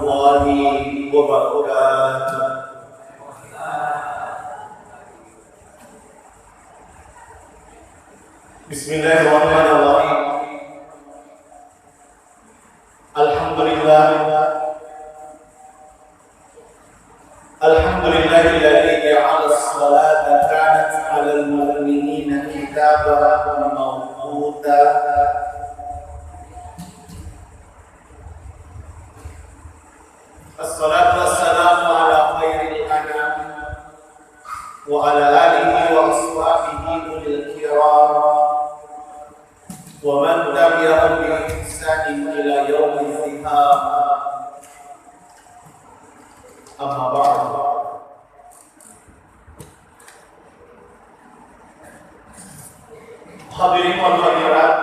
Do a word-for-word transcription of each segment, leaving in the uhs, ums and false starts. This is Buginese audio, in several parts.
الله وبركاته. بسم الله الرحمن الرحيم. الحمد لله. الحمد لله الذي جعل الصلاة كانت على المؤمنين كتابا موقوتا. الصلاة والسلام على خير الأنام وعلى آله وأصحابه أولي الكرام ومن تبعهم بإحسان إلى يوم الزحام. أما بعد. Hadirin wal hadirat,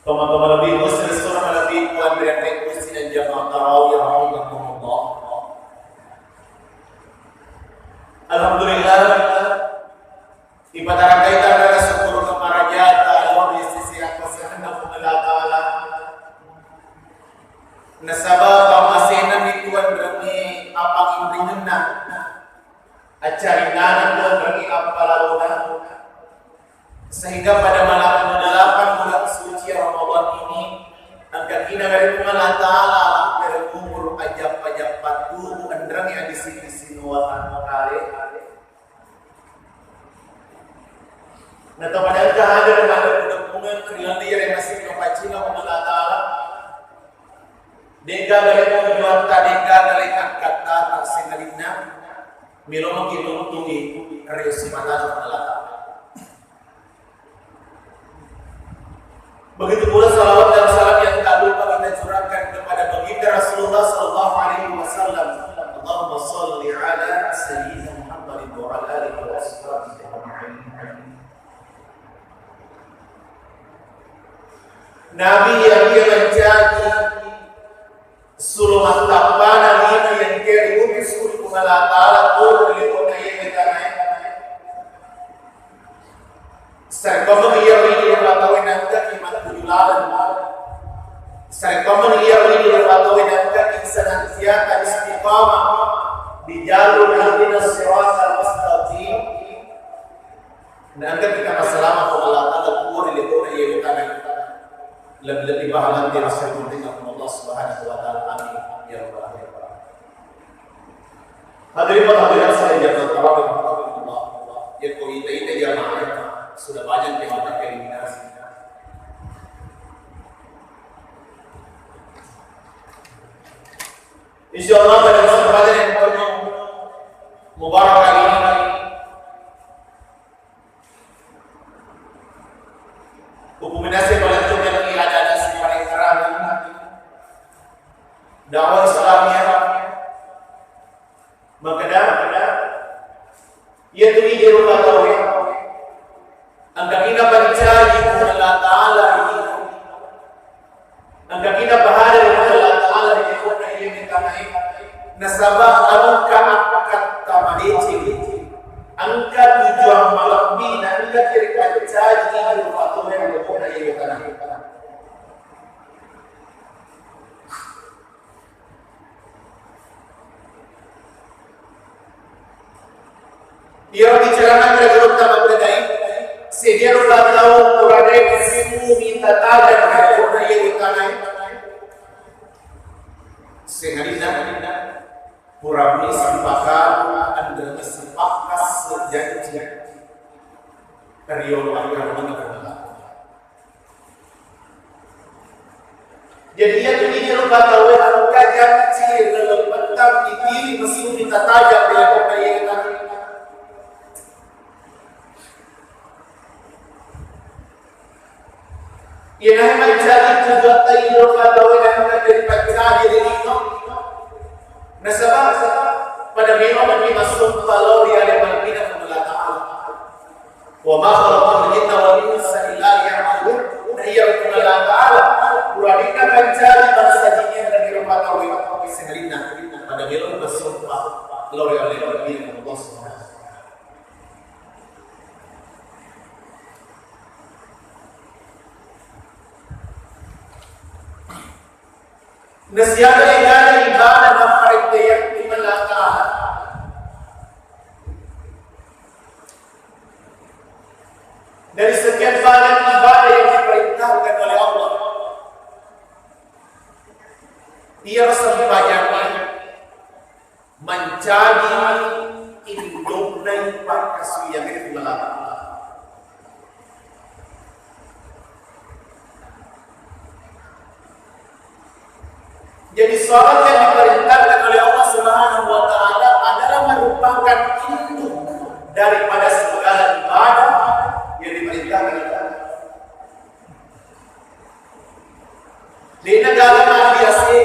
tomatoa malebbiku, silessureng malebbiku, anre-anreku sidang jamaah tarawih rahimakumullah. Alhamdulillah, ipatarakkaita rara sukkuru marajata lao ri sisi akuasaanna Puang Allah Ta'ala. Nasaba pammasena mi tuanrengnge apanginringenna, accarinnana tuanrengnge appalalona, sehingga pada malam kedelapan bulan suci Ramadan ini, engka kina gare Puang Allah Ta'ala berumur ajappa-jappa tubuh enrengnge adisi-disi nuwatang kale. Natopada engka hadir maddeppung-deppungeng ri lalenna iyaro masigi mapaccinna Puang Allah Ta'ala. De'gaga le tujuatta, de'gaga le akkatta, tassengalinna melo maki tuntu'i ri simatana Puang Allah Ta'ala. Begitu pula salawat dan salam yang tak lupa kita curahkan kepada baginda Rasulullah sallallahu alaihi wasallam. Allahumma salli ala sayyidina Muhammadin wa ala alihi wa ashabihi ajma'in. Nabi yang dia menjadi Sulo mattappana lino engkae riutus Puang Allah Ta'ala turun ri lebo'na iye tanae. Sarekkoammengngi iyaro idi rupa tauwe naengkaki mattuju laleng. Sarekkoammengngi iyaro idi rupa tauwe naengkaki senantiasa istiqamah di jalur ihdinas siratal mustaqim. Naengka kita masalama ko Allah Ta'ala tuo ri lebo'na iye tanae. Lebbi-lebbi pahalana ri sesena Allah Subhanahu wa Ta'ala. Amin ya rabbal alamin. Hadirin wa hadirat sidang jamaah tarawih rahimakumullah. Yako ita-ita jamaah sudah banyak yang kita eliminasi. Insya Allah pada kesempatan yang penuh mubarak kali ini, Upommenasi palettukengngi ada-ada siparengngerangan dakwah Islamiyah. Makkeda, iyatu idi rupa tauwe engkaki napancaji Puang Allah Ta'ala ri lino. Engkaki napahada ri Puang Allah Ta'ala ri lebo'na iye tanae. Nasaba engka akkatta madeceng, engka tujuang malebbi, na engkaki ripancaji idi rupa tauwe ri lebo'na iye tanae. Iyaro bicarana gurutta makkeda, sedia rupa tau purana messu mita tajang ri lebo'na iye tanae. Sengalinna purani sipakka anre sipakka sejanji. Riolo akkaromanna Puang Allah. Jadi, iyatu idi rupa tauwe engka janci ri laleng pettang, itiwi messu mita tajang ri lebo'na iye tanae. Iyanae mancaji tujuatta idi rupa tauwe naengka ripancaji ri lino. Nasaba, pada melo mani massompa lao ri ale malebbina Puang Allah Ta'ala. Wa ma khalaqtul jinna wal insa illa liya'budun. Na iya Puang Allah Ta'ala purani napancaji bangsa jingnge ri rupa tauwe, sengalinna pada melo massompa lao ri ale malebbina Allah Subhanahu wa Ta'ala. Nasiaga egana ibadah napparentayakki Allah Ta'ala. Dari sekian banyak ibadah yang diperintahkan oleh Allah, iyaro sempajang mancaji indokna pakkasuwiang ri Puang Allah Ta'ala. Jadi, salat yang diperintahkan oleh Allah Subhanahu wa Ta'ala adalah merupakan induk daripada segala ibadah yang diperintahkan oleh Allah. De'na gaga mabbiasai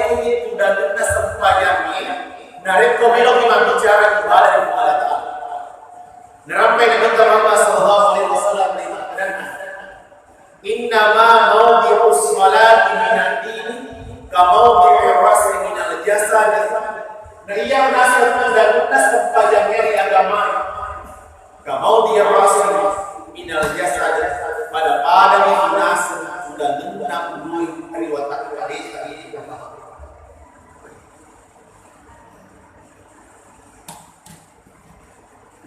tudangna sempajangnge narekko meloki mabbicara ibadah ri Puang Allah Ta'ala. Narampai Nabitta Muhammad sallallahu alaihi wasallam ri makkedanna, "Innama maudi'us salati minad dini ka maudi'ir ra'si minal jasad." Na iya naseng tudangna sempajangnge ri agamae. Ka maudi'ir ra'si minal jasad, pada-padami naseng tudangna ulue ri watakkaleta.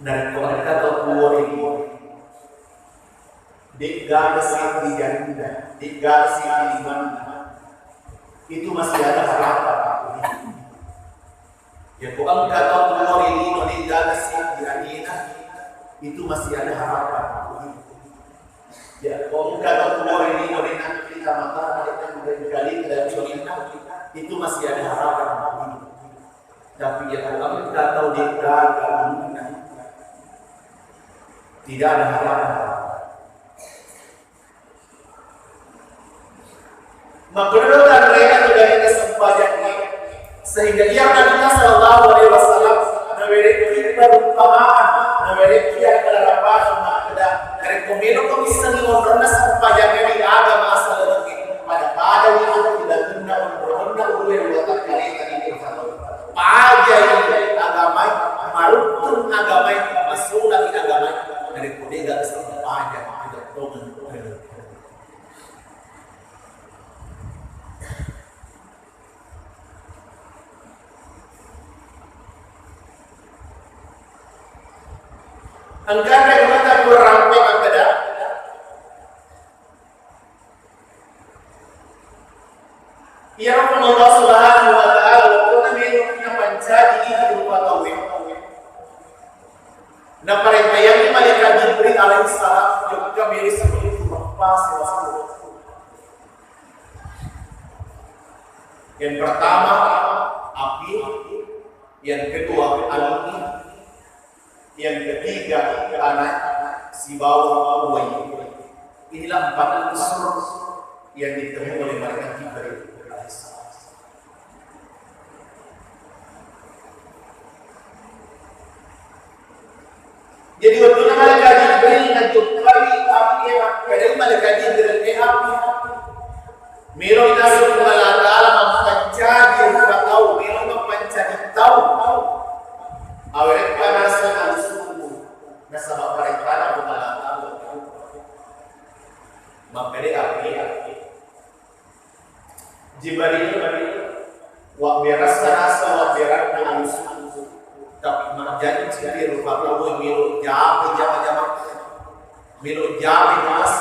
Narekko engka tau tuwo ri, de'gaga seddi jarinna, de'gaga seddi limanna, itu masih ada harapan. Yako engka tau tuwo ri lino de'gaga seddi alena, itu masih ada harapan. Yako engka tau tuwo ri lino de'na kita mata, de'na mengkali dari solinna, itu masih ada harapan. Tapi yako engka tau de'gaga ulunna, tidak ada harapan. Makkedato tanrena tu dari kesempajang ini, sehingga iya Nabi sallallahu alaihi wasallam nawerekki perumpamaan, nawerekki akkalarapakan makkeda, narekko melo ko missengi onronna sempajang ini aga masalah lagi pada-pada itu tidak guna onronna ulue dua kali tadi. Pajai agamai, maruttung agamai, masulami agamai, narekko de'gaga sempajang, tidak tongeng. Engkana mata kurang makkeda, iyaro Puang Allah Subhanahu wa Ta'ala, wettuna melo napancaji idi rupa tauwe. Naparentayani malaikat Jibril alaihissalam jokka melo sebelum rupa sewasku. Yang pertama, api. Yang kedua, angin. Yang ketiga, tanah, sibawa uwai. Inilah empat unsur yang ditemui oleh malaikat Jibril alaihissalam. Jadi, wettuna malaikat Jibril najokkai api, makkedai malaikat Jibril, "Eh, api, melo naseng Puang Allah Ta'ala mappancaji rupa tau, melo mappancaji tau. Awerekka naseng alusukku, nasaba parentana Puang Allah Ta'ala." Makkedai api, Jibril, wabberassa naseng wabberanna alusukku, tapi majjanci ri rupa tauwe melo japi jama-jama, melo japi kelas,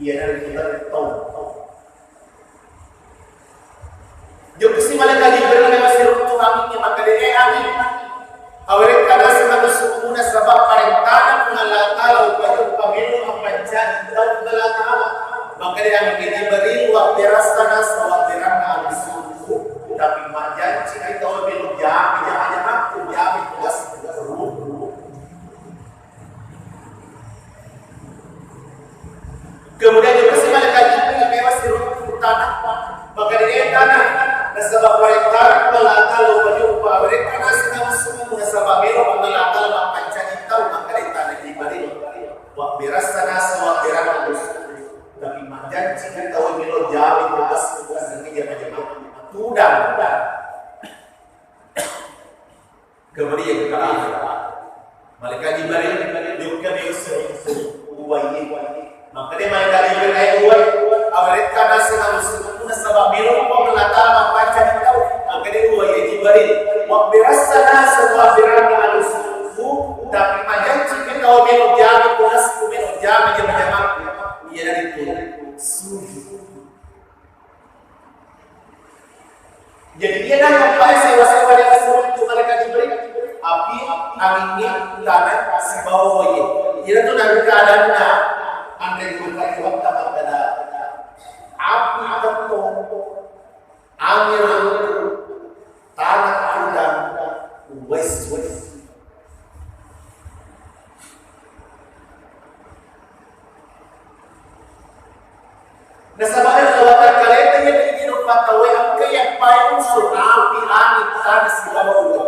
iyanaritu tau. Jokkasi malaikat Jibril melo siruntu anging, makkedai, "Eh, anging, awerekka naseng alusukmu nasaba parentana Puang Allah Ta'ala upajokka melo mappancaji tau Puang Allah Ta'ala." Makkedai anging, "Jibril, wabberassa naseng wabberanna alusukku, tapi majjanci ri tau melo japi jama-jamakku, japi tugas ruku." Kemudian jokkasi malaikat Jibril melo siruntu tanah, makkedai, "Eh, tanah, nasaba parentana Puang Allah Ta'ala upajokka, awerekka naseng alusukmu nasaba melo Puang Allah Ta'ala mappancaji tau." Makkedai tanah, "Jibril, wabberassa naseng wabberanna alusukku, tapi majjanci ri tau melo japi tugas, tugas jama-jama tudang." Kemudian yang terakhir, malaikat Jibril jokka melo siruntu uwai. Makkedai malaikat Jibril, "Eh, uwai, awerekka naseng alusukmu nasaba melo Puang Allah Ta'ala mappancaji Jadi, iyana nappai sewa-sewa ri Rasulullah tu malaikat Jibril, api, angingnge, tana, sibawa wae. Iyana tu nangka adanna anre guru kaliwatta makkeda, api tettong, angin runtu, tana udang, wae suwe. Nasaba ri watakkaleta iya tigi rupa tauwe engka yappai unsur api, angin, tana sibawa uwe.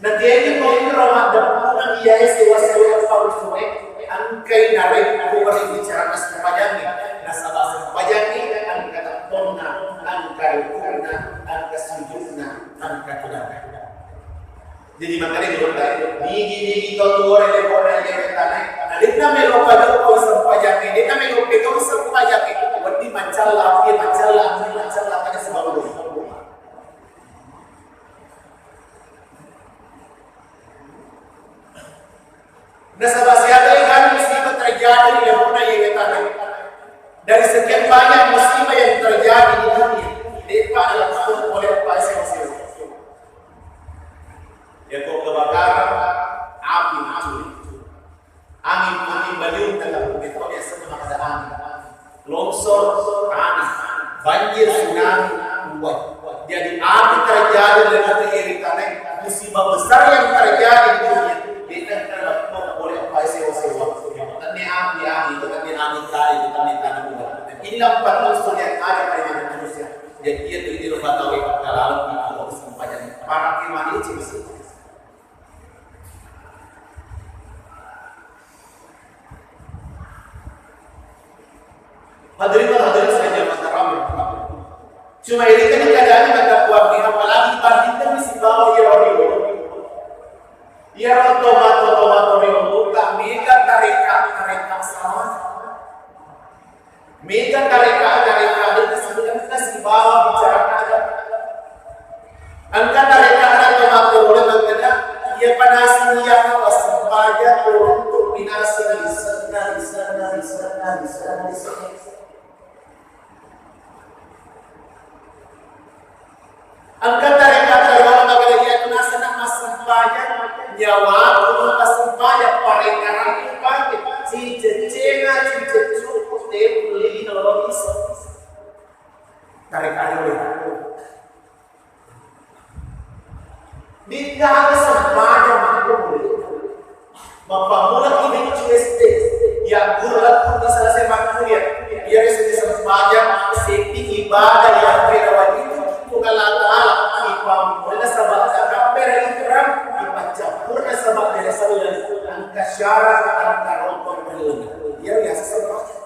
Nategi ko inro maddeppungeng iyae sewa-sewa eppa unsure, engkai narekko ri bicarana sempajangnge. Nasaba sempajangnge engka tettonna, engka rukunna, engka sujudna, engka tudangna. Jadi makanya dikatakan, nigi-nigi tau tuore lepona iya wetana, na de'na melo pajokko sempajangnge, de'na melo pegau sempajangnge, wedding mancalla api, mancalla api, mancalla api, sebab doi. Nasaba siaga kan musibah terjadi di lepona iya wetana. Dari sekian banyak musibah yang terjadi di dunia, depa ada oleh apa sih? Yako kebakaran, api mencuri. Angin, angin baliung dalam betul ya, sama ada angin. Longsor, tanah, banjir, tsunami, uwai. Jadi api terjadi dalam keiritan, musibah besar yang terjadi di dunia. Kita terlepas oleh apa sewa-sewa. Tadi api, angin, tadi angin, tadi, tadi tanah, uwai. Ini empat unsur yang ada pada manusia. Jadi itu, itu rumah tahu kalau Allah sempajang. Para kemana itu? Hadirin wal hadirat sidang jamaah tarawih. Cuma ini kan keadaan kata kuat nih, apalagi bandingkan di sibawa ya orang. Ya orang tomato tomato yang buka mega tarekat tarekat sama. Mega tareka-tareka de' nasibuleng sibawa bicara ada. Engka tareka ada tomato uleng makkeda, iya panaseng iya massempajang untuk pinaseng lisenna, lisenna, lisenna, lisenna, lisenna. Engka tareka-tareka makkeda iya tu naseng massempajang, nyawaku massempajang, parekaranku pake, cicecena, cicecukku, tepulina lo bisa. Tareka ada. Digaga sempajang makku. Mappammulaki biccu S D, yaggurukku selesai makkuliah, iyaro sempajang, seddi ibadah yang beda wajib untuk Allah Ta'ala, ipammula sabab takabbere ihram, ipaccappurna sabab bere selleng, engka syarat, engka rokok, iyaro biasa sempajang.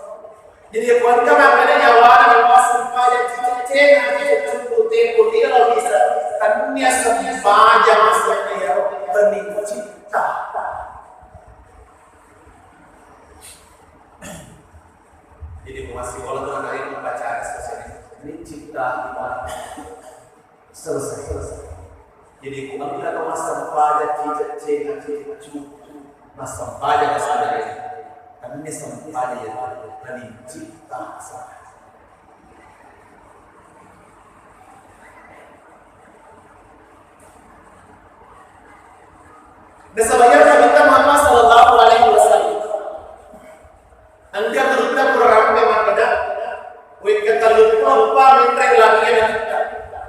Jadi, engka makkeda nyawana massempajang cicecena, cicecukku, tepulina lo bisa, tennia sempajang maksudna iyaro, hening cipta. Jadi, masih wala tu anak ini membaca selesai. Ini cipta ibadah. Selesai, selesai. Jadi, ku engka to massempajang cicecena, cicecukku, massempajang sadari. Tapi ini sempajang ya, dan cipta sadari. Nasaba iyaro Nabitta Muhammad sallallahu alaihi wasallam. Engka gurutta pura rampe makkeda, wekka telluppulo eppa menre' langie Nabitta.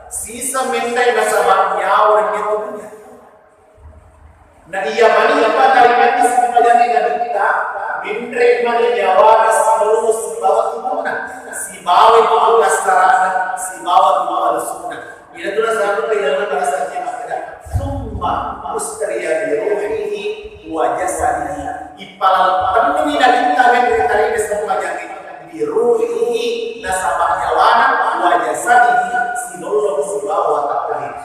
Sisa menre' nasaba nyawa ri dunia. Na iya mani eppa tarimati sipajangnge Nabitta, menre' mani nyawana sibawa, sibawa tubuhna, sibawa tubuh kasarana, sibawa tubuh alusunna. Iyatu nasaba ri lalenna bahasa Aceh makkeda, "Summa usriya bi ruhihi wa jasadihi." Ipalaleppenni Nabitta menre' tarima sempajangnge bi ruhihi nasaba nyawana, wa jasadihi silollong sibawa watakkalena.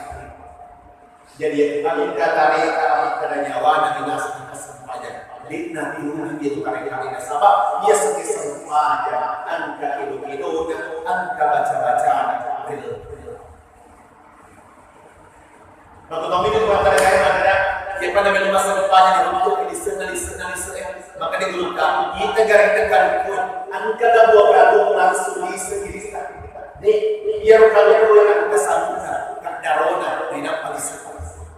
Jadi engka tareka makkeda nyawana binasa nasempajang. De'na tiru dia tareka nasaba iya sempajang engka kedo-kedona, engka baca-bacana. Makkutomi tu kuatta de' gaga makkeda, iya pada melo massempajang untuk lisenna, lisenna, lisenna. Maka dia gurutta, kita garang tekan kuat, engka dua puluh langsung lise, lise. Iyaro kaluku engka sabunna, kaddarona, nainappa lisseng.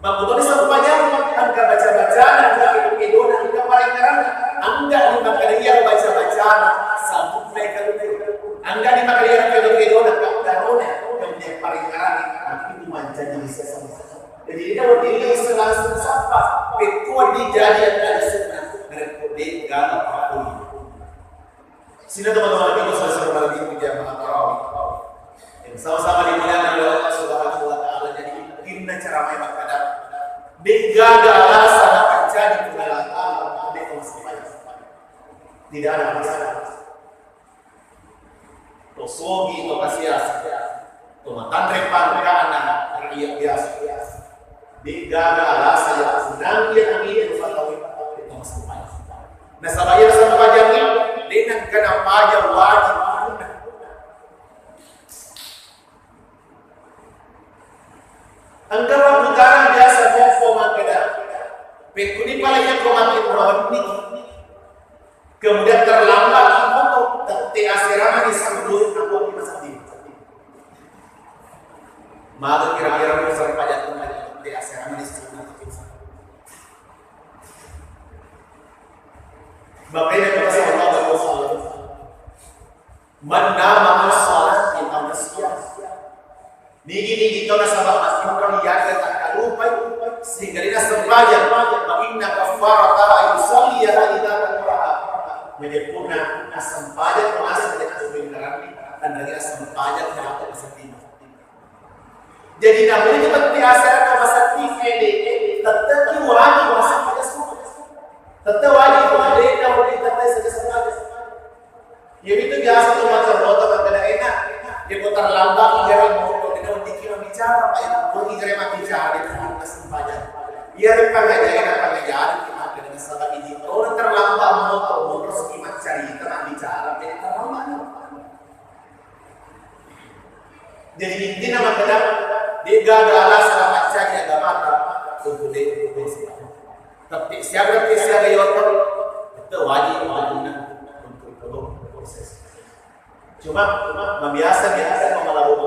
Makkutoni sempajang, engka baca-bacana, engka kedo-kedona, engka parengngeranna, engka ni makkeda iyaro baca-bacana, sabunna kaluku. Engka ni makkeda iyaro kedo-kedona, kaddarona, engka parengngeranna, tapi itu mancaji lisseng. Jadi ina wedding lisseng langsung sappa, pekko wedding jadi engka lissenna, narekko de'gaga pakkoni. Sininna tomatoa Nabi sallallahu alaihi wasallam, jamaah tarawih. Yang sama-sama dimuliakan oleh Allah Subhanahu wa Ta'ala. Jadi, inna ceramah makkeda, de'gaga alasan napancaji Puang Allah Ta'ala, de'to massempajang. Tidak ada alasan. To sogi, to kasiasa, to matanre pangkana, rakyat biasa. De'gaga alasan yang senang dia kami yang fatawai, de'to massempajang. Nasaba iya sempajangnge, de'na engka napaja wajib hukumna. Engka pammutarang biasa mompo makkeda, pekkuni pale iya ko makin rawenni, kemudian terlambat ki moto, tette aserana di sanggur, aku di masjid. Maka kira-kira mau sempajang tette aserana di sanggur. Makanya kata sallallahu alaihi wasallam, "Man nama as-salati aw nasiyaha." Nigi-nigi to nasaba massempajang iya takkalupai sehingga de'na sempajang, fa inna kaffarataha yusalliha idza dzakaraha. Majeppunna assempajang ko naseng de' assuwinnaranni, tanragi assempajang ko naseng. Jadi namuji tette aserana masedding ede, tette'ki wajib massempajang subuh. Tette wajib, de'na wedding tette sempajang. Iyamitu biasa tu macerrota makkeda, enak. Iya ko terlambat, iya ro moto, de'na weddikki mabbicara, Pak, iya ko iya ro mabbicara, de'na wedding massempajang. Iya ro pangajari, pangajari, makkeda nasaba idi, ro terlambat moto, moto siki maccarita, mabbicara, de'na terlambat. Jadi intina makkeda, de'gaga alasan mancaji agamata untuk de', untuk de'. Tapi siaga, tapi siaga yoto, itu wajib, wajibna untuk proses. Cuma, cuma mabiasa, biasa kalau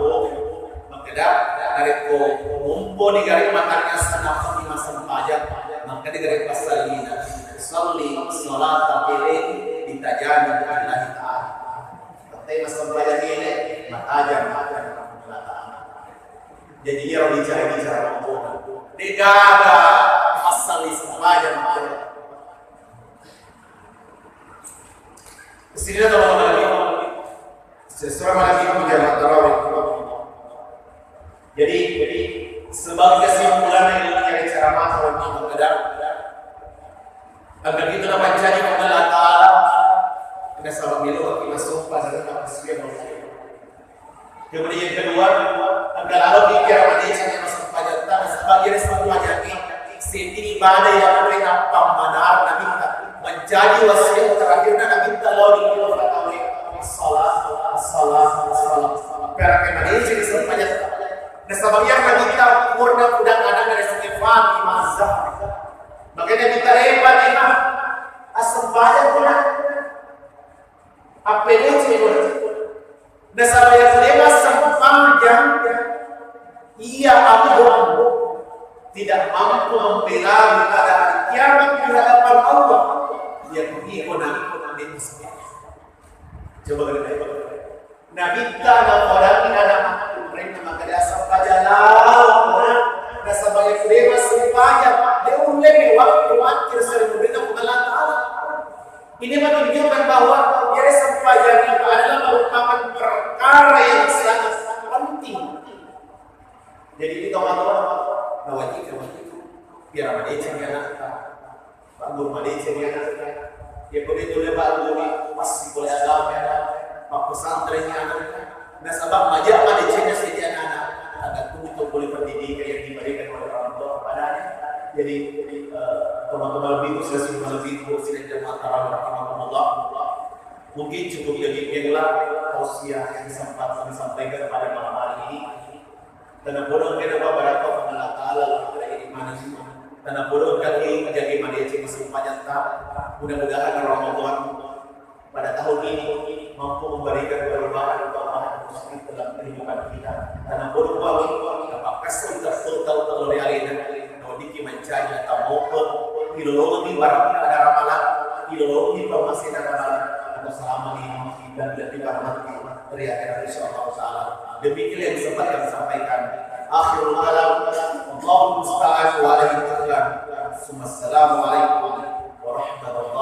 makkeda, narekko mumpuni gare matanna sanappa massempajang, maka di gare passalina, salli salata pele ditajani Allah Ta'ala. Tette massempajang ede, matajang, matajang Allah Ta'ala. Jadi, iyaro bicara-bicara rombongan. De'gaga passalli sempajang. Sini ada orang lagi. Sesuai lagi menjaga tarawih. Jadi, jadi sebagai kesimpulan dari ceramah, kalau kita bedah, agar kita dapat jadi Allah Ta'ala, kita sabar milu, kita sumpah, dan kita bersedia. Kemudian yang kedua, engka lalo pikkirang madeceng massempajang ta, nasaba iyaro sempajangnge seddi ibadah yang pura nappammanareng Nabitta. Mancaji wasiat terakhirna Nabitta lao ri Puang Ta'ala, "As-salat, as-salat, as-salat." Pura madeceng sempajang ta. Nasaba iyaro Nabitta purana pudang anakna riasengngé Fatimah Zahra. Makanya Nabitta, "Eh Fatimah, assempajang pura." Appedeceng pura. Nasaba iya pura massempajang, iya ambo tidak mampu membela pada hari kiamat di hadapan Allah. Iya pergi kona. Coba kita. Nabitta napadangi anak muridna makkeda, "Sempajang lao, Nak." Nasaba iya pura massempajang, de' ullei waktu akhir sering membela Allah Ta'ala. Ini menunjukkan bahwa iyaro sempajang itu adalah merupakan perkara yang sangat penting. Jadi, ini tahu apa? Nawajib, nawajib. Biar madeceng anakta. Pak Guru madeceng anakta. Iya ko de' tu le Pak Guru, pasti boleh agama ya. Pak pesantren ya anakta. Nasaba maja madeceng seddi anak-anak, tergantung itu boleh pendidikan yang diberikan oleh orang tua kepadanya. Jadi, eh, teman-teman lebih khusus, lebih khusus dan jamaah tarawih rahimakumullah. Mungkin cukup demikianlah tausiah yang sempat kami sampaikan pada malam hari ini. Tennapodo engkaé napabarakka Puang Allah Ta'ala lao ri idi maneng. Tennapodo engkaé jaji madeceng massempajangta. Mudah-mudahan Ramadan pada tahun ini mampu memberikan perubahan-perubahan positif dalam kehidupan. Karena berubah, napakkaseng tau-tau ri alena, naweddikki mancaji atau mau ilolongi barang ada ramalan, ilolongi pemasi ada ramalan, atau selama ini dan lebih rahmati ri akhirat, insyaallah taala. Demikian yang sempat kami sampaikan. Akhirul kalam, Allahul musta'an wa alaihi tuklan. Assalamualaikum warahmatullahi